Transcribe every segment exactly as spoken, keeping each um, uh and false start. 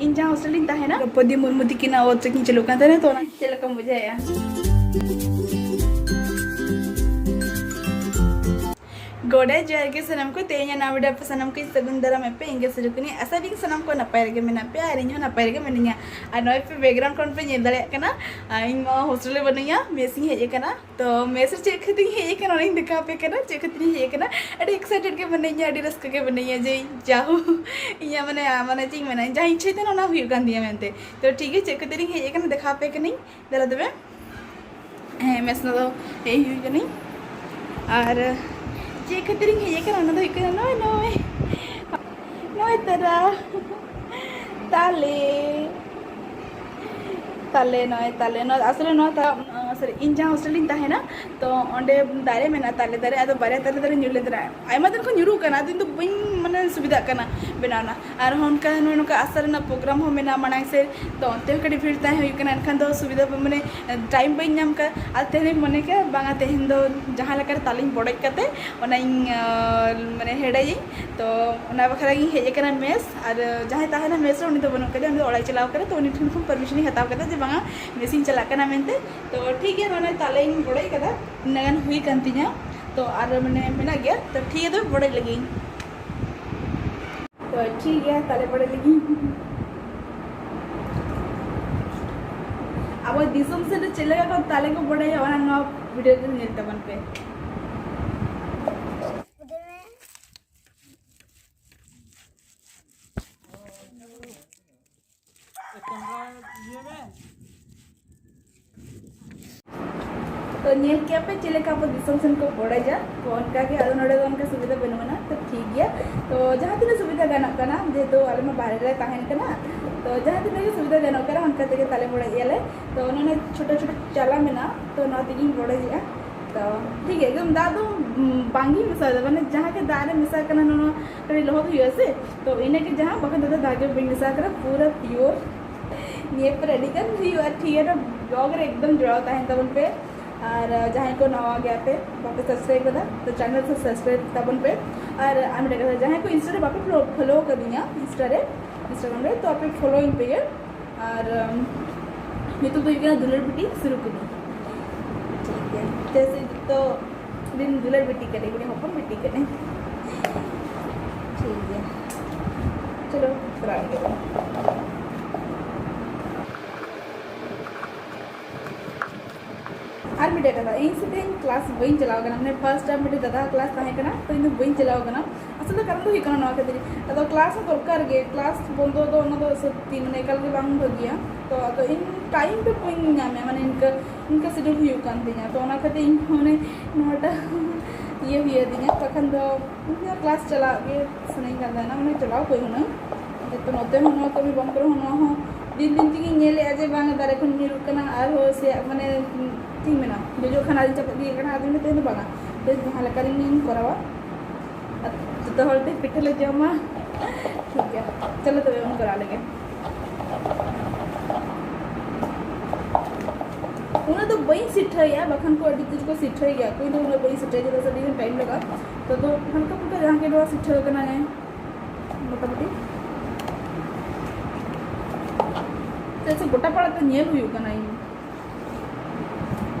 ᱤᱧ ᱡᱟᱦᱟᱸ ᱦᱳᱥᱴᱮᱞ ᱨᱤᱧ ᱛᱟᱦᱮᱱᱟ, ᱫᱨᱚᱯᱚᱫᱤ ᱢᱩᱨᱢᱩ ᱛᱤᱠᱤᱱᱟᱜ ᱚᱛ ᱪᱤᱠᱤ ᱪᱟᱹᱞᱩᱜ ᱠᱟᱱ ᱛᱟᱦᱮᱱᱟ, ᱛᱚ ᱚᱱᱟ ᱪᱮᱫ ᱞᱮᱠᱟᱢ ᱵᱩᱡᱷᱟᱹᱣᱮᱫᱼᱟ? ᱜᱚᱰᱟ ᱡᱚᱦᱟᱨ ᱜᱮ ᱥᱟᱱᱟᱢ ᱠᱚ᱾ ᱛᱮᱦᱮᱧᱟᱜ ᱱᱟᱣᱟ video ᱯᱮ ᱥᱟᱱᱟᱢ ᱠᱚᱧ ᱥᱟᱹᱜᱩᱱ ᱫᱟᱨᱟᱢᱮᱫ ᱯᱮ᱾ ᱤᱧ ᱜᱮ ᱥᱤᱨᱩᱠᱩᱱᱤ, ᱟᱥᱟ ᱫᱤᱧ ᱥᱟᱱᱟᱢ ᱠᱚ ᱱᱟᱯᱟᱭ ᱨᱮᱜᱮ ᱢᱮᱱᱟᱜ ᱯᱮᱭᱟ ᱟᱨ ᱤᱧ ᱦᱚᱸ ᱱᱟᱯᱟᱭ ᱨᱮᱜᱮ ᱢᱤᱱᱟᱹᱧᱟ᱾ ᱟᱨ ᱱᱚᱜᱼᱚᱭ ᱯᱮ background ᱠᱷᱚᱱ ᱯᱮ ᱧᱮᱞ ᱫᱟᱲᱮᱭᱟᱜ ᱠᱟᱱᱟ, ᱟᱨ ᱤᱧ ᱢᱟ ᱦᱳᱥᱴᱮᱞ ᱨᱮ ᱵᱟᱹᱱᱩᱧᱟ, ᱢᱮᱥ ᱤᱧ ᱦᱮᱡ ᱟᱠᱟᱱᱟ᱾ ᱛᱚ ᱢᱮᱥ ᱨᱮ ᱪᱮᱫ ᱠᱷᱟᱹᱛᱤᱨ ᱤᱧ ᱦᱮᱡ ᱟᱠᱟᱱᱟ, ᱚᱱᱟᱧ ᱫᱮᱠᱷᱟᱣ ᱟᱯᱮ ᱠᱟᱱᱟ᱾ ᱪᱮᱫ ᱠᱷᱟᱹᱛᱤᱨ ᱤᱧ ᱦᱮᱡ ᱟᱠᱟᱱᱟ, ᱟᱹᱰᱤ excited ᱜᱮ ᱢᱤᱱᱟᱹᱧᱟ, ᱟᱹᱰᱤ ᱨᱟᱹᱥᱠᱟᱹ ᱜᱮ ᱢᱤᱱᱟᱹᱧᱟ ᱡᱮ ᱡᱟᱦᱳ ᱤᱧᱟᱹᱜ ᱢᱟᱱᱮ, ᱢᱟᱱᱮ ᱪᱮᱫ ᱤᱧ ᱢᱮᱱᱟ, ᱡᱟᱦᱟᱸ ᱤᱧ ᱤᱪᱪᱷᱟᱹᱭ ᱛᱟᱦᱮᱱᱟ ᱚᱱᱟ ᱦᱩᱭᱩᱜ ᱠᱟᱱ ᱛᱤᱧᱟᱹ ᱢᱮᱱᱛᱮ᱾ ᱛᱚ ᱴᱷᱤᱠ ᱜᱮᱭᱟ, ᱪᱮᱫ ᱠᱷᱟᱹᱛᱤᱨ ᱤᱧ ᱦᱮᱡ ᱟᱠᱟᱱᱟ ᱫᱮᱠᱷᱟᱣ ᱟᱯᱮ ᱠᱟᱹᱱᱟᱹᱧ᱾ ᱫᱮᱞᱟ ᱛᱚᱵᱮ, ᱦᱮᱸ, ᱢᱮᱥ ᱫᱚ ᱦᱮᱡ ᱦᱩᱭ ᱠᱟᱹᱱᱟᱹᱧ᱾ ᱟᱨ ᱪᱮᱫ ᱠᱷᱟᱹᱛᱤᱨ ᱤᱧ ᱦᱮᱡ ᱟᱠᱟᱱᱟ ᱚᱱᱟ ᱫᱚ ᱦᱩᱭᱩᱜ ᱠᱟᱱᱟ ᱱᱚᱜᱼᱚᱭ, ᱱᱚᱜᱼᱚᱭ, ᱱᱚᱜᱼᱚᱭ ᱛᱟᱨᱟ ᱛᱟᱞᱮ, ᱛᱟᱞᱮ, ᱱᱚᱜᱼᱚᱭ ᱛᱟᱞᱮ, ᱱᱚᱣᱟ ᱟᱥᱚᱞᱮ ᱱᱚᱣᱟ ᱛᱟ-, ᱥᱚᱨᱤ, ᱤᱧ ᱡᱟᱦᱟᱸ ᱦᱳᱥᱴᱮᱞ ᱨᱤᱧ ᱛᱟᱦᱮᱱᱟ, ᱛᱚ ᱚᱸᱰᱮ ᱫᱟᱨᱮ ᱢᱮᱱᱟᱜᱼᱟ, ᱛᱟᱞᱮ ᱫᱟᱨᱮ, ᱟᱫᱚ ᱵᱟᱨᱭᱟ ᱛᱟᱞᱮ ᱫᱟᱨᱮ ᱧᱩᱨ ᱞᱮᱱ ᱛᱟᱦᱮᱱᱟ᱾ ᱟᱭᱢᱟ ᱫᱤᱱ ᱠᱷᱚᱱ ᱧᱩᱨᱩᱜ ᱠᱟᱱᱟ, ᱟᱫᱚ ᱤᱧ ᱫᱚ ᱵᱟᱹᱧ, ᱢᱟᱱᱮ, ᱥᱩᱵᱤᱫᱷᱟᱜ ᱠᱟᱱᱟ ᱵᱮᱱᱟᱣ ᱨᱮᱱᱟᱜ᱾ ᱟᱨ ᱦᱚᱸ ᱚᱱᱠᱟ ᱱᱚᱜᱼᱚᱭ ᱱᱚᱝᱠᱟ ᱟᱥᱲᱟ ᱨᱮᱱᱟᱜ program ᱦᱚᱸ ᱢᱮᱱᱟᱜᱼᱟ ᱢᱟᱲᱟᱝ ᱥᱮᱫ, ᱛᱚ ᱚᱱᱛᱮ ᱦᱚᱸ ᱠᱟᱹᱴᱤᱡ ᱵᱷᱤᱲ ᱛᱟᱦᱮᱸ ᱦᱩᱭᱩᱜ ᱠᱟᱱᱟ, ᱮᱱᱠᱷᱟᱱ ᱫᱚ ᱥᱩᱵᱤᱫᱷᱟ, ᱢᱟᱱᱮ, time ᱵᱟᱹᱧ ᱧᱟᱢ ᱠᱟᱜᱼᱟ᱾ ᱟᱨ ᱛᱮᱦᱮᱧ ᱢᱚᱱᱮ ᱠᱮᱫᱟ, ᱵᱟᱝᱟ, ᱛᱮᱦᱮᱧ ᱫᱚ ᱡᱟᱦᱟᱸ ᱞᱮᱠᱟᱨᱮ ᱛᱟᱞᱮᱧ ᱵᱚᱰᱚᱡ ᱠᱟᱛᱮ ᱚᱱᱟᱧ, ᱟᱸ, ᱢᱟᱱᱮ, ᱦᱮᱰᱮᱡᱟᱹᱧ᱾ ᱛᱚ ᱚᱱᱟ ᱵᱟᱠᱷᱨᱟ ᱜᱤᱧ ᱦᱮᱡ ᱟᱠᱟᱱᱟ ᱢᱮᱥ᱾ ᱟᱨ ᱡᱟᱦᱟᱸᱭ ᱛᱟᱦᱮᱱᱟ ᱢᱮᱥ ᱨᱮ, ᱩᱱᱤ ᱫᱚ ᱵᱟᱹᱱᱩᱜ ᱠᱟᱫᱮᱭᱟ, ᱩᱱᱤ ᱫᱚ ᱚᱲᱟᱜ ᱪᱟᱞᱟᱣ ᱠᱟᱱᱟ᱾ ᱛᱚ ᱩᱱᱤ ᱴᱷᱮᱱ ᱠᱷᱚᱱ permission ᱤᱧ ᱦᱟᱛᱟᱣ ᱠᱟᱫᱟ ᱡᱮ ᱵᱟᱝᱟ, ᱢᱮᱥ ᱤᱧ ᱪᱟᱞᱟᱜ ᱠᱟᱱᱟ ᱢᱮᱱᱛᱮ᱾ ᱛᱚ ᱴᱷᱤᱠ ᱜᱮᱭᱟ, ᱱᱚᱜᱼᱚᱭ ᱛᱟᱞᱮᱧ ᱵᱚᱰᱚᱡ ᱠᱟᱫᱟ, ᱛᱤᱱᱟᱹᱜ ᱜᱟᱱ ᱦᱩᱭ ᱠᱟᱱ ᱛᱤᱧᱟ᱾ ᱛᱚ ᱟᱨ, ᱢᱟᱱᱮ, ᱢᱮᱱᱟᱜ ᱜᱮᱭᱟ, ᱛᱚ ᱴᱷᱤᱠ ᱜᱮᱭᱟ, ᱛᱚᱵᱮ ᱵᱚᱰᱚᱡ ᱞᱟᱹᱜᱤᱫ ᱤᱧ᱾ ᱛᱚ ᱴᱷᱤᱠ ᱜᱮᱭᱟ, ᱛᱟᱞᱮ ᱵᱚᱰᱚᱡ ᱞᱟᱹᱜᱤᱫ ᱤᱧ᱾ ᱟᱵᱚ ᱫᱤᱥᱚᱢ ᱥᱮᱫ ᱨᱮ ᱪᱮᱫ ᱞᱮᱠᱟ ᱠᱚ ᱛᱟᱞᱮ ᱠᱚ ᱵᱚᱰᱚᱡᱟ, ᱚᱱᱟ ᱱᱚᱣᱟ video ᱨᱮ ᱧᱮᱞ ᱛᱟᱵᱚᱱ ᱯᱮ᱾ ᱛᱚ ᱧᱮᱞ ᱠᱮᱜᱼᱟ ᱯᱮ ᱪᱮᱫ ᱞᱮᱠᱟ ᱟᱵᱚ ᱫᱤᱥᱚᱢ ᱥᱮᱱ ᱠᱚ ᱵᱚᱰᱚᱡᱟ᱾ ᱛᱚ ᱚᱱᱠᱟ ᱜᱮ ᱟᱫᱚ ᱱᱚᱰᱮ ᱫᱚ ᱚᱱᱠᱟ ᱥᱩᱵᱤᱫᱷᱟ ᱵᱟᱹᱱᱩᱜ ᱟᱱᱟ᱾ ᱛᱚ ᱴᱷᱤᱠ ᱜᱮᱭᱟ, ᱛᱚ ᱡᱟᱦᱟᱸ ᱛᱤᱱᱟᱹᱜ ᱥᱩᱵᱤᱫᱷᱟ ᱜᱟᱱᱚᱜ ᱠᱟᱱᱟ, ᱡᱮᱦᱮᱛᱩ ᱟᱞᱮ ᱢᱟ ᱵᱟᱦᱨᱮ ᱨᱮ ᱛᱟᱦᱮᱱ ᱠᱟᱱᱟ, ᱛᱚ ᱡᱟᱦᱟᱸ ᱛᱤᱱᱟᱹᱜ ᱜᱮ ᱥᱩᱵᱤᱫᱷᱟ ᱜᱟᱱᱚᱜ ᱠᱟᱱᱟ ᱚᱱᱠᱟ ᱛᱮᱜᱮ ᱛᱟᱞᱮ ᱵᱚᱰᱚᱡ ᱜᱮᱭᱟᱞᱮ᱾ ᱛᱚ ᱚᱱᱮ ᱚᱱᱟ ᱪᱷᱳᱴᱳ ᱪᱷᱳᱴᱳ ᱪᱟᱞᱟ ᱢᱮᱱᱟᱜᱼᱟ, ᱛᱚ ᱱᱚᱣᱟ ᱛᱮᱜᱮᱧ ᱵᱚᱰᱚᱡᱮᱜᱼᱟ᱾ ᱛᱚ ᱴᱷᱤᱠ ᱜᱮᱭᱟ, ᱮᱠᱫᱚᱢ ᱫᱟᱜ ᱫᱚ, ᱩᱸ, ᱵᱟᱝᱜᱤᱧ ᱢᱮᱥᱟᱣᱮᱫᱟ, ᱢᱟᱱᱮ ᱡᱟᱦᱟᱸ ᱜᱮ ᱫᱟᱜ ᱨᱮ ᱢᱮᱥᱟ ᱠᱟᱱᱟ ᱱᱚᱣᱟ ᱠᱟᱹᱴᱤᱡ ᱞᱚᱦᱚᱫ ᱦᱩᱭᱩᱜᱼᱟ ᱥᱮ, ᱛᱚ ᱤᱱᱟᱹᱜᱮ ᱡᱟᱦᱟᱸ, ᱵᱟᱠᱷᱟᱱ ᱫᱚ ᱫᱟᱜ ᱜᱮ ᱵᱟᱹᱧ ᱢᱮᱥᱟ ᱠᱟᱫᱟ, ᱯᱩᱨᱟᱹ pure᱾ ᱱᱤᱭᱟᱹ ᱯᱚᱨᱮ ᱟᱹᱰᱤ ᱜᱟᱱ ᱦᱩᱭᱩᱜᱼᱟ, ᱴᱷᱤᱠ ᱜᱮᱭᱟ, vlog ᱨᱮ ᱮᱠᱫᱚᱢ ᱡᱚᱲᱟᱣ ᱛᱟᱦᱮᱱ ᱛᱟᱵᱚᱱ ᱯᱮ᱾ ᱟᱨ ᱡᱟᱦᱟᱸᱭ ᱠᱚ ᱱᱟᱣᱟ ᱜᱮᱭᱟ ᱯᱮ, ᱵᱟᱯᱮ subscribe ᱠᱟᱫᱟ, ᱛᱚ channel ᱥᱮ subscribe ᱛᱟᱵᱚᱱ ᱯᱮ᱾ ᱟᱨ ᱟᱨ ᱢᱤᱫᱴᱮᱡ ᱠᱟᱛᱷᱟ, ᱡᱟᱦᱟᱸᱭ ᱠᱚ Insta ᱨᱮ ᱵᱟᱯᱮ follow, follow ᱠᱟᱫᱤᱧᱟ Insta ᱨᱮ, Instagram ᱨᱮ, ᱛᱚ ᱟᱯᱮ ᱯᱷᱚᱞᱳᱭᱤᱧ ᱯᱮ ᱜᱮ᱾ ᱟᱨ ᱧᱩᱛᱩᱢ ᱫᱚ ᱦᱩᱭᱩᱜ ᱠᱟᱱᱟ ᱫᱩᱞᱟᱹᱲ ᱵᱤᱴᱤ ᱥᱩᱨᱩᱠᱩᱱᱤ᱾ ᱴᱷᱤᱠ ᱜᱮᱭᱟ, ᱡᱮᱭᱥᱮ ᱡᱚᱛᱚ ᱫᱤᱱ ᱫᱩᱞᱟᱹᱲ ᱵᱤᱴᱤ ᱠᱟᱹᱱᱟᱹᱧ, ᱢᱟᱱᱮ ᱦᱚᱯᱚᱱ ᱵᱤᱴᱤ ᱠᱟᱹᱱᱟᱹᱧ᱾ ᱴᱷᱤᱠ ᱜᱮᱭᱟ, ᱪᱚᱞᱚ ᱠᱚᱨᱟᱣ ᱞᱮᱜᱮ ᱵᱚᱱ᱾ ᱟᱨ ᱢᱤᱫᱴᱮᱡ ᱠᱟᱛᱷᱟ, ᱤᱧ ᱥᱮᱫᱤᱱ ᱠᱞᱟᱥ ᱵᱟᱹᱧ ᱪᱟᱞᱟᱣ ᱠᱟᱱᱟ, ᱢᱟᱱᱮ ᱯᱷᱟᱥᱴ ᱴᱟᱭᱤᱢ ᱢᱤᱫᱴᱮᱡ ᱫᱟᱫᱟ ᱠᱞᱟᱥ ᱛᱟᱦᱮᱸ ᱠᱟᱱᱟ, ᱛᱚ ᱤᱧ ᱫᱚ ᱵᱟᱹᱧ ᱪᱟᱞᱟᱣ ᱠᱟᱱᱟ᱾ ᱟᱥᱚᱞ ᱫᱚ ᱠᱟᱨᱚᱱ ᱫᱚ ᱦᱩᱭᱩᱜ ᱠᱟᱱᱟ ᱱᱚᱣᱟ ᱠᱷᱟᱹᱛᱤᱨ, ᱟᱫᱚ ᱠᱞᱟᱥ ᱦᱚᱸ ᱫᱚᱨᱠᱟᱨ ᱜᱮ, ᱠᱞᱟᱥ ᱵᱚᱱᱫᱚ ᱫᱚ ᱚᱱᱟ ᱫᱚ ᱥᱚᱛᱛᱤ ᱢᱟᱱᱮ ᱮᱠᱟᱞ ᱜᱮ ᱵᱟᱝ ᱵᱷᱟᱹᱜᱤᱭᱟ᱾ ᱛᱚ ᱟᱫᱚ ᱤᱧ ᱴᱟᱭᱤᱢ ᱫᱚ ᱵᱟᱹᱧ ᱧᱟᱢᱮᱫ, ᱢᱟᱱᱮ ᱤᱱᱠᱟᱹ ᱤᱱᱠᱟᱹ ᱥᱤᱰᱩᱞ ᱦᱩᱭᱩᱜ ᱠᱟᱱ ᱛᱤᱧᱟ, ᱛᱚ ᱚᱱᱟ ᱠᱷᱟᱹᱛᱤᱨ ᱤᱧ ᱦᱚᱸ ᱢᱟᱱᱮ ᱱᱚᱣᱟᱴᱟᱜ ᱤᱭᱟᱹ ᱦᱩᱭ ᱟᱹᱫᱤᱧᱟ, ᱵᱟᱠᱷᱟᱱ ᱫᱚ ᱤᱧ ᱦᱚᱸ ᱠᱞᱟᱥ ᱪᱟᱞᱟᱜ ᱜᱮ ᱥᱟᱱᱟᱧ ᱠᱟᱱ ᱛᱟᱦᱮᱱᱟ, ᱢᱟᱱᱮ ᱪᱟᱞᱟᱣ ᱠᱚᱜ ᱦᱩᱱᱟᱹᱝ᱾ ᱡᱚᱛᱚ ᱱᱚᱛᱮ ᱦᱚᱸ ᱱᱚᱣᱟ ᱠᱟᱹᱢᱤ ᱵᱟᱝ ᱠᱚᱨᱮ ᱦᱚᱸ ᱱᱚᱣᱟ ᱦᱚᱸ ᱫᱤᱱ ᱫᱤᱱ ᱛᱮᱜᱤᱧ ᱧᱮᱞᱮᱫᱼᱟ ᱡᱮ ᱵᱟᱝ ᱫᱟᱨᱮ ᱠᱷᱚᱱ ᱧᱩᱨᱩᱜ ᱠᱟᱱᱟ, ᱟᱨᱦᱚᱸ ᱥᱮ ᱢᱟᱱᱮ ᱪᱮᱫ ᱤᱧ ᱢᱮᱱᱟ, ᱡᱚᱡᱚᱜ ᱠᱷᱟᱱ ᱟᱹᱰᱤ ᱪᱟᱯᱟᱫ ᱜᱮ ᱠᱟᱱᱟ᱾ ᱟᱫᱚ ᱢᱮᱱᱛᱮ ᱫᱚ ᱵᱟᱝᱟ, ᱵᱮᱥ ᱡᱟᱦᱟᱸ ᱞᱮᱠᱟ ᱨᱮᱜᱮᱧ ᱠᱚᱨᱟᱣᱟ, ᱟᱨ ᱡᱚᱛᱚ ᱦᱚᱲ ᱛᱮ ᱯᱤᱴᱷᱟᱹ ᱞᱮ ᱡᱚᱢᱟ᱾ ᱴᱷᱤᱠ ᱜᱮᱭᱟ, ᱪᱚᱞᱚ ᱛᱚᱵᱮ ᱵᱚᱱ ᱠᱚᱨᱟᱣ ᱞᱮᱜᱮ᱾ ᱩᱱᱟᱹᱜ ᱫᱚ ᱵᱟᱹᱧ ᱥᱤᱴᱷᱟᱹᱭᱟ, ᱵᱟᱠᱷᱟᱱ ᱠᱚ ᱟᱹᱰᱤ ᱡᱳᱨ ᱠᱚ ᱥᱤᱴᱷᱟᱹᱭ ᱜᱮᱭᱟ ᱠᱚ, ᱤᱧ ᱫᱚ ᱩᱱᱟᱹᱜ ᱵᱟᱹᱧ ᱥᱤᱴᱷᱟᱹᱭᱟ, ᱪᱮᱫᱟᱜ ᱥᱮ ᱟᱹᱰᱤ ᱜᱟᱱ ᱴᱟᱭᱤᱢ ᱞᱟᱜᱟᱜᱼᱟ᱾ ᱛᱚ, ᱫᱚ ᱦᱟᱞᱠᱟ ᱯᱷᱩᱞᱠᱟ ᱡᱟᱦᱟᱸ ᱜᱮ ᱱᱚᱣᱟ ᱥᱤᱴᱷᱟᱹ ᱠᱟᱱᱟ, ᱦᱮᱸ, ᱢᱚᱴᱟᱢᱩᱴᱤ᱾ ᱪᱮᱫᱟᱜ ᱥᱮ ᱜᱚᱴᱟ ᱯᱟᱲᱟ ᱛᱮ ᱧᱮᱞ ᱦᱩᱭᱩᱜ ᱠᱟᱱᱟ ᱤᱧ᱾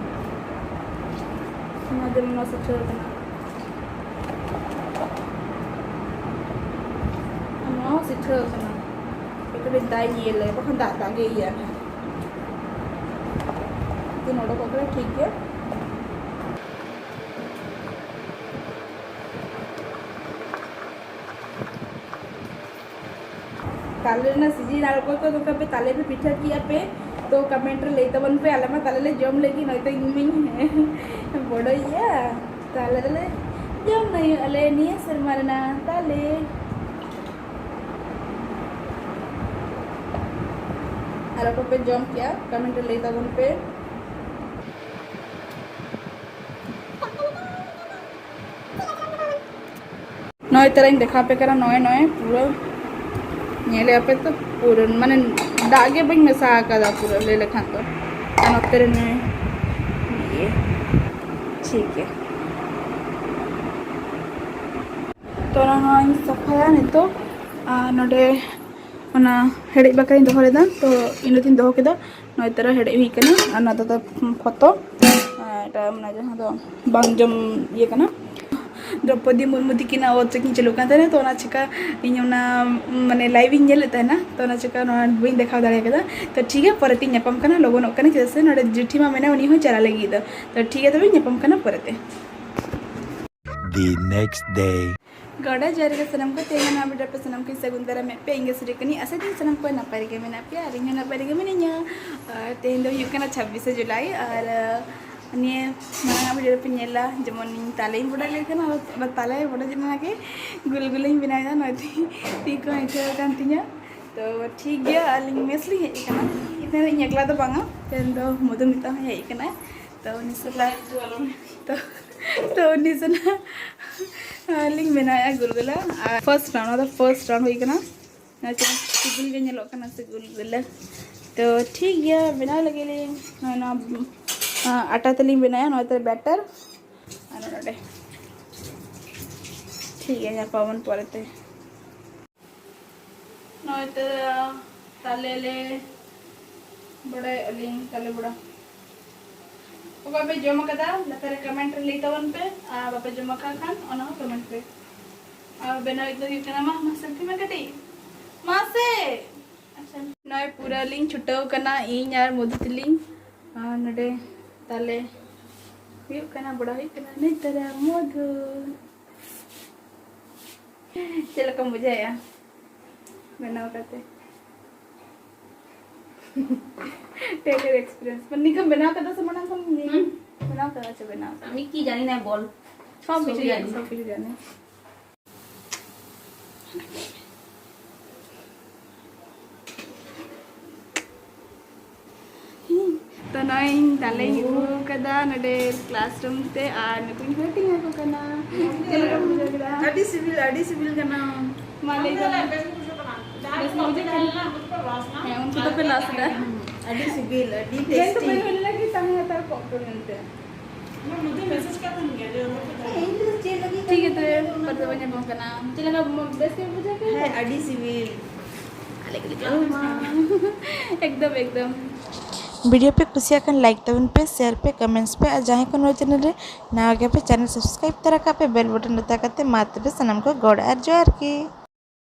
ᱱᱚᱣᱟ ᱡᱮᱢᱚᱱ ᱱᱚᱣᱟ ᱥᱤᱴᱷᱟᱹ ᱠᱟᱱᱟ, ᱱᱚᱣᱟ ᱦᱚᱸ ᱥᱤᱴᱷᱟᱹ ᱠᱟᱱᱟ᱾ ᱠᱟᱹᱴᱤᱡ ᱫᱟᱜ ᱤᱭᱟᱹ ᱞᱮ, ᱵᱟᱠᱷᱟᱱ ᱫᱟᱜ ᱫᱟᱜ ᱜᱮ ᱤᱭᱟᱹᱜᱼᱟ ᱱᱟᱦᱟᱜ᱾ ᱛᱤᱱ ᱚᱰᱚᱠᱚᱜ ᱠᱟᱱᱟ, ᱴᱷᱤᱠ ᱜᱮᱭᱟ᱾ ᱛᱟᱞᱮ ᱨᱮᱱᱟᱜ ᱥᱤᱡᱤᱱ ᱟᱨ ᱚᱠᱚᱭ ᱠᱚ ᱫᱚ ᱯᱮ ᱛᱟᱞᱮ ᱯᱮ ᱯᱤᱴᱷᱟᱹ ᱠᱮᱜᱼᱟ ᱯᱮ, ᱛᱚ ᱠᱚᱢᱮᱱᱴ ᱨᱮ ᱞᱟᱹᱭ ᱛᱟᱵᱚᱱ ᱯᱮ, ᱟᱞᱮ ᱢᱟ ᱛᱟᱞᱮ ᱞᱮ ᱡᱚᱢ ᱞᱟᱹᱜᱤᱫ, ᱱᱚᱜᱼᱚᱭ ᱛᱚ ᱤᱧ ᱢᱟᱧ ᱵᱚᱰᱚᱭᱮᱜᱼᱟ, ᱛᱟᱞᱮ ᱫᱚᱞᱮ ᱡᱚᱢ ᱦᱩᱭᱩᱜ ᱟᱞᱮ ᱱᱤᱭᱟᱹ ᱥᱮᱨᱢᱟ ᱨᱮᱱᱟᱜ ᱛᱟᱞᱮ᱾ ᱟᱨ ᱚᱠᱚᱭ ᱯᱮ ᱡᱚᱢ ᱠᱮᱜᱼᱟ, ᱠᱚᱢᱮᱱᱴ ᱨᱮ ᱞᱟᱹᱭ ᱛᱟᱵᱚᱱ ᱯᱮ᱾ ᱱᱚᱜᱼᱚᱭ ᱛᱟᱨᱟᱧ ᱫᱮᱠᱷᱟᱣ ᱟᱯᱮ ᱠᱟᱱᱟ, ᱱᱚᱜᱼᱚᱭ, ᱱᱚᱜᱼᱚᱭ ᱯᱩᱨᱟᱹ ᱧᱮᱞᱮ ᱟᱯᱮ ᱛᱚ, ᱯᱩᱨᱟᱹ ᱢᱟᱱᱮ ᱫᱟᱜ ᱜᱮ ᱵᱟᱹᱧ ᱢᱮᱥᱟ ᱟᱠᱟᱫᱟ ᱯᱩᱨᱟᱹ ᱞᱟᱹᱭ ᱞᱮᱠᱷᱟᱱ ᱫᱚ᱾ ᱟᱨ ᱱᱚᱛᱮ ᱨᱮ ᱱᱚᱜᱼᱚᱭ ᱤᱭᱟᱹ, ᱴᱷᱤᱠ ᱜᱮᱭᱟ᱾ ᱛᱚ ᱱᱚᱣᱟᱧ ᱥᱟᱯᱷᱟᱭᱟ ᱱᱤᱛᱚᱜ᱾ ᱟᱨ ᱱᱚᱰᱮ ᱚᱱᱟ ᱦᱮᱰᱮᱡ ᱵᱟᱠᱷᱨᱟᱧ ᱫᱚᱦᱚ ᱞᱮᱫᱟ, ᱛᱚ ᱤᱱᱟᱹ ᱫᱚᱧ ᱫᱚᱦᱚ ᱠᱮᱫᱟ᱾ ᱱᱚᱜᱼᱚᱭ ᱛᱟᱨᱟ ᱦᱮᱰᱮᱡ ᱦᱩᱭ ᱠᱟᱱᱟ᱾ ᱟᱨ ᱱᱚᱣᱟ ᱫᱚ ᱯᱷᱚᱛᱚ, ᱟᱨ ᱮᱴᱟᱜ ᱢᱟᱱᱮ ᱡᱟᱦᱟᱸ ᱫᱚ ᱵᱟᱝ ᱡᱚᱢ ᱤᱭᱟᱹ ᱠᱟᱱᱟ᱾ ᱫᱨᱚᱯᱚᱫᱤ ᱢᱩᱨᱢᱩ ᱛᱤᱠᱤᱱᱟᱜ ᱚᱛ ᱨᱮᱠᱤᱱ ᱪᱟᱹᱞᱩᱜ ᱠᱟᱱ ᱛᱟᱦᱮᱱᱟ, ᱛᱚ ᱚᱱᱟ ᱪᱤᱠᱟ ᱤᱧ ᱚᱱᱟ ᱢᱟᱱᱮ live ᱤᱧ ᱧᱮᱞᱮᱫ ᱛᱟᱦᱮᱱᱟ, ᱛᱚ ᱚᱱᱟ ᱪᱤᱠᱟ ᱱᱚᱣᱟ ᱵᱟᱹᱧ ᱫᱮᱠᱷᱟᱣ ᱫᱟᱲᱮ ᱠᱟᱫᱟ᱾ ᱛᱚ ᱴᱷᱤᱠ ᱜᱮᱭᱟ, ᱯᱚᱨᱮᱛᱤᱧ ᱧᱟᱯᱟᱢ ᱠᱟᱱᱟ, ᱞᱚᱜᱚᱱᱚᱜ ᱠᱟᱱᱟ, ᱪᱮᱫᱟᱜ ᱥᱮ ᱱᱚᱰᱮ ᱡᱮᱴᱷᱤ ᱢᱟ ᱢᱮᱱᱟᱭ, ᱩᱱᱤ ᱦᱚᱸ ᱪᱟᱞᱟᱜ ᱞᱟᱹᱜᱤᱫ ᱫᱚ᱾ ᱛᱚ ᱴᱷᱤᱠ ᱜᱮᱭᱟ, ᱛᱚᱵᱮ ᱧᱟᱯᱟᱢ ᱠᱟᱱᱟ ᱯᱚᱨᱮᱛᱮ᱾ The next day. ᱜᱚᱰᱟ ᱡᱚᱦᱟᱨ ᱜᱮ ᱥᱟᱱᱟᱢ ᱠᱚ, ᱛᱮᱦᱮᱧ ᱱᱚᱣᱟ video ᱨᱮ ᱯᱮ ᱥᱟᱱᱟᱢ ᱠᱚᱧ ᱥᱟᱹᱜᱩᱱ ᱫᱟᱨᱟᱢᱮᱫ ᱯᱮ᱾ ᱤᱧ ᱜᱮ ᱥᱤᱨᱤ ᱠᱟᱹᱱᱟᱹᱧ, ᱟᱥᱟ ᱫᱤᱧ ᱥᱟᱱᱟᱢ ᱠᱚ ᱱᱟᱯᱟᱭ ᱨᱮᱜᱮ ᱢᱮᱱᱟᱜ ᱯᱮᱭᱟ ᱟᱨ ᱤᱧ ᱦᱚᱸ ᱱᱟᱯᱟᱭ ᱨᱮᱜᱮ ᱢᱤᱱᱟᱹᱧᱟ᱾ ᱟᱨ ᱛᱮᱦᱮᱧ ᱫᱚ ᱦᱩᱭᱩᱜ ᱠᱟᱱᱟ ᱪᱷᱟᱵᱵᱤᱥᱮ ᱡᱩᱞᱟᱭ, ᱟᱨ ᱱᱤᱭᱟᱹ ᱢᱟᱲᱟᱝ ᱟᱜ video ᱨᱮᱯᱮ ᱧᱮᱞᱟ, ᱡᱮᱢᱚᱱ ᱤᱧ ᱛᱟᱞᱮᱧ ᱵᱚᱰᱟᱭ ᱞᱮᱫ ᱛᱟᱦᱮᱱᱟ, ᱟᱫᱚ ᱛᱟᱞᱮ ᱵᱚᱰᱟᱭ ᱡᱮᱱᱟ ᱜᱮ ᱜᱩᱞ ᱜᱩᱞᱟᱹᱧ ᱵᱮᱱᱟᱣ ᱮᱫᱟ, ᱱᱚᱜᱼᱚᱭ ᱛᱤ, ᱛᱤ ᱠᱚ ᱦᱟᱹᱥᱩ ᱟᱠᱟᱱ ᱛᱤᱧᱟ᱾ ᱛᱚ ᱴᱷᱤᱠ ᱜᱮᱭᱟ, ᱟᱹᱞᱤᱧ mess ᱞᱤᱧ ᱦᱮᱡ ᱟᱠᱟᱱᱟ᱾ ᱛᱮᱦᱮᱧ ᱫᱚ ᱤᱧ ᱮᱠᱞᱟ ᱫᱚ ᱵᱟᱝᱟ, ᱛᱮᱦᱮᱧ ᱫᱚ ᱢᱚᱫᱷᱩᱢᱤᱛᱟ ᱦᱚᱸᱭ ᱦᱮᱡ ᱟᱠᱟᱱᱟ᱾ ᱛᱚ ᱩᱱᱤ ᱥᱟᱞᱟᱜ ᱛᱚ, ᱛᱚ ᱩᱱᱤ ᱥᱟᱞᱟᱜ ᱞᱤᱧ ᱵᱮᱱᱟᱣᱮᱫᱼᱟ ᱜᱩᱞᱜᱩᱞᱟ᱾ ᱟᱨ first round, ᱚᱱᱟ ᱫᱚ first round ᱦᱩᱭ ᱠᱟᱱᱟ᱾ ᱟᱪᱪᱷᱟ, ᱥᱤᱵᱤᱞ ᱜᱮ ᱧᱮᱞᱚᱜ ᱠᱟᱱᱟ ᱥᱮ ᱜᱩᱞᱜᱩᱞᱟ? ᱛᱚ ᱴᱷᱤᱠ ᱜᱮᱭᱟ, ᱵᱮᱱᱟᱣ ᱞᱟᱹᱜᱤᱫ ᱞᱤᱧ᱾ ᱱᱚᱜᱼᱚᱭ ᱱᱚᱣᱟ, ᱟ, ᱟᱴᱟ ᱛᱮᱞᱤᱧ ᱵᱮᱱᱟᱣᱟ, ᱱᱚᱣᱟ ᱛᱮ batter᱾ ᱟᱨ ᱱᱚᱰᱮ ᱴᱷᱤᱠ ᱜᱮᱭᱟ, ᱧᱟᱯᱟᱢ ᱟᱵᱚᱱ ᱯᱚᱨᱮᱛᱮ᱾ ᱱᱚᱜᱼᱚᱭ ᱛᱚ ᱛᱟᱞᱮ ᱞᱮ ᱵᱚᱲᱟᱭᱮᱫᱼᱟ ᱞᱤᱧ, ᱛᱟᱞᱮ ᱵᱚᱲᱟ᱾ ᱚᱠᱚᱭ ᱯᱮ ᱡᱚᱢ ᱟᱠᱟᱫᱟ, ᱞᱟᱛᱟᱨ ᱨᱮ comment ᱨᱮ ᱞᱟᱹᱭ ᱛᱟᱵᱚᱱ ᱯᱮ, ᱟᱨ ᱵᱟᱯᱮ ᱡᱚᱢ ᱟᱠᱟᱫ ᱠᱷᱟᱱ ᱚᱱᱟ ᱦᱚᱸ comment ᱨᱮ᱾ ᱟᱨ ᱵᱮᱱᱟᱣᱤᱡ ᱫᱚ ᱦᱩᱭᱩᱜ ᱠᱟᱱᱟ, ᱢᱟ, ᱢᱟ selfie ᱢᱮ ᱠᱟᱹᱴᱤᱡ, ᱢᱟᱥᱮ᱾ ᱟᱪᱪᱷᱟ, ᱱᱚᱜᱼᱚᱭ ᱯᱩᱨᱟᱹ ᱞᱤᱧ ᱪᱷᱩᱴᱟᱹᱣ ᱠᱟᱱᱟ, ᱤᱧ ᱟᱨ ᱢᱚᱫᱷᱩ ᱛᱟᱹᱞᱤᱧ᱾ ᱟᱨ ᱱᱚᱰᱮ ᱛᱟᱞᱮ ᱦᱩᱭᱩᱜ ᱠᱟᱱᱟ, ᱵᱚᱲᱟ ᱦᱩᱭᱩᱜ ᱠᱟᱱᱟ, ᱱᱤᱛ ᱛᱟᱨᱟ ᱢᱚᱫᱷᱩ᱾ ᱪᱮᱫ ᱞᱮᱠᱟᱢ ᱵᱩᱡᱷᱟᱹᱣᱮᱫᱼᱟ ᱵᱮᱱᱟᱣ ᱠᱟᱛᱮ? ᱴᱮᱠᱮᱨ experience ᱢᱟᱱᱮ ᱱᱤᱝᱠᱟᱹᱢ ᱵᱮᱱᱟᱣ ᱠᱟᱫᱟ ᱥᱮ ᱢᱟᱲᱟᱝ ᱠᱷᱚᱱ? ᱦᱩᱸ᱾ ᱵᱮᱱᱟᱣ ᱠᱟᱫᱟ ᱥᱮ ᱵᱮᱱᱟᱣ ᱠᱟᱫᱟ? আমি কি জানি না, বল। সব সব কিছু কিছু জানি। জানি, সব কিছু জানি। ᱛᱚ ᱱᱚᱜᱼᱚᱭ ᱤᱧ ᱛᱟᱞᱮᱧ ᱩᱵ ᱠᱟᱫᱟ ᱱᱚᱰᱮ classroom ᱛᱮ, ᱟᱨ ᱱᱩᱠᱩᱧ ᱦᱟᱹᱴᱤᱧ ᱟᱠᱚ ᱠᱟᱱᱟ᱾ ᱪᱮᱫ ᱞᱮᱠᱟ ᱵᱩᱡᱷᱟᱹᱣ ᱠᱮᱫᱟ? ᱟᱹᱰᱤ ᱥᱤᱵᱤᱞ, ᱟᱹᱰᱤ ᱥᱤᱵᱤᱞ ᱠᱟᱱᱟ᱾ ᱢᱟ ᱞᱟᱹᱭ ᱛᱟᱵᱚᱱ᱾ ᱵᱮᱥ ᱵᱩᱡᱷᱟᱹᱜ ᱠᱟᱱᱟ? ᱦᱮᱸ, ᱩᱱᱠᱩ ᱫᱚᱯᱮ ᱞᱟᱥ ᱮᱫᱟ᱾ ᱟᱹᱰᱤ ᱥᱤᱵᱤᱞ, ᱟᱹᱰᱤ ᱡᱚᱢ ᱫᱚᱯᱮ tasty᱾ ᱦᱩᱭ ᱞᱮᱱᱟ ᱠᱤ ᱛᱟᱦᱮᱸ ᱦᱟᱛᱟᱲ ᱠᱚᱜ ᱯᱮ ᱢᱮᱱᱛᱮ? ᱢᱚᱫᱷᱩ message ᱠᱟᱜ ᱛᱟᱦᱮᱱ ᱜᱮᱭᱟ, ᱡᱮ ᱵᱟᱠᱚ ᱛᱟᱦᱮᱸ᱾ ᱴᱷᱤᱠ ᱜᱮᱭᱟ, ᱛᱚᱵᱮ ᱯᱚᱨᱮ ᱛᱮᱵᱚᱱ ᱧᱟᱯᱟᱢ ᱠᱟᱱᱟ᱾ ᱪᱮᱫ ᱞᱮᱠᱟ, ᱵᱮᱥ ᱜᱮ ᱵᱩᱡᱷᱟᱹᱣ ᱠᱮᱫᱟ? ᱦᱮᱸ, ᱟᱹᱰᱤ ᱥᱤᱵᱤᱞ᱾ ᱮᱠᱫᱚᱢ ᱮᱠᱫᱚᱢ᱾ ᱵᱷᱤᱰᱤᱭᱳ ᱯᱮ ᱠᱩᱥᱤᱭᱟᱜ ᱠᱷᱟᱱ ᱞᱟᱭᱤᱠ ᱛᱟᱵᱚᱱ ᱯᱮ, ᱥᱮᱭᱟᱨ ᱯᱮ, ᱠᱚᱢᱮᱱᱴᱥ ᱯᱮ, ᱟᱨ ᱡᱟᱦᱟᱸᱭ ᱠᱚ ᱱᱚᱣᱟ ᱪᱮᱱᱮᱞ ᱨᱮ ᱱᱟᱣᱟ ᱜᱮᱭᱟ ᱯᱮ, ᱪᱮᱱᱮᱞ ᱥᱟᱵᱥᱠᱨᱟᱭᱤᱵ ᱛᱚᱨᱟ ᱠᱟᱜ ᱯᱮ, ᱵᱮᱞ ᱵᱚᱴᱚᱱ ᱚᱛᱟ ᱠᱟᱛᱮ᱾ ᱢᱟ ᱛᱚᱵᱮ ᱥᱟᱱᱟᱢ ᱠᱚ ᱜᱚᱰ ᱟᱨ ᱡᱚᱦᱟᱨ ᱜᱮ᱾